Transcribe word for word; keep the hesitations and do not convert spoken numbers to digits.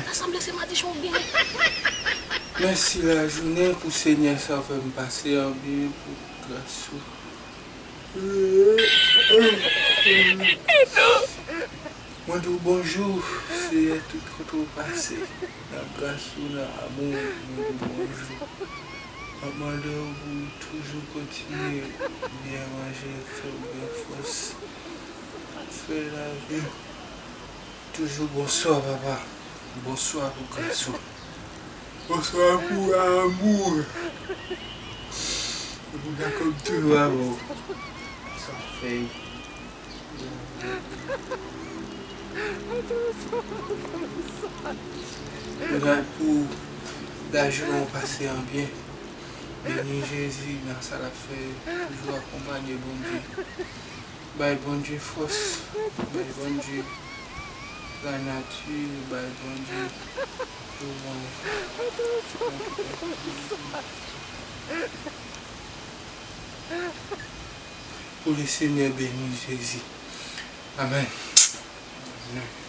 Ta sanble se madichon w genyen. Mèsi lajounen pou Senyè sa w fè m pase an byen pou gras ou. Mwen di w bonjou, Seyè, tout kote w pase. Nan gras ou, nan amou w, mwen di w bonjou. M ap mande w pou w toujou kontinye byen manje, fè w byen fòs. Fè lavi w toujou bonswa, papa. Bonswa pou gras ou. Bonswa pou amou w. Pou dakò m toujou avè w. Sa fè. Priye pou lajounen w pase an byen. Beni Jezi nan sa l ap fè. Toujou akonpanye Bondye. Bay Bondye fòs. Bay Bondye lanati. Bay Bondye tout bon. Pou le Senyè beni Jezi. Amèn. Amèn.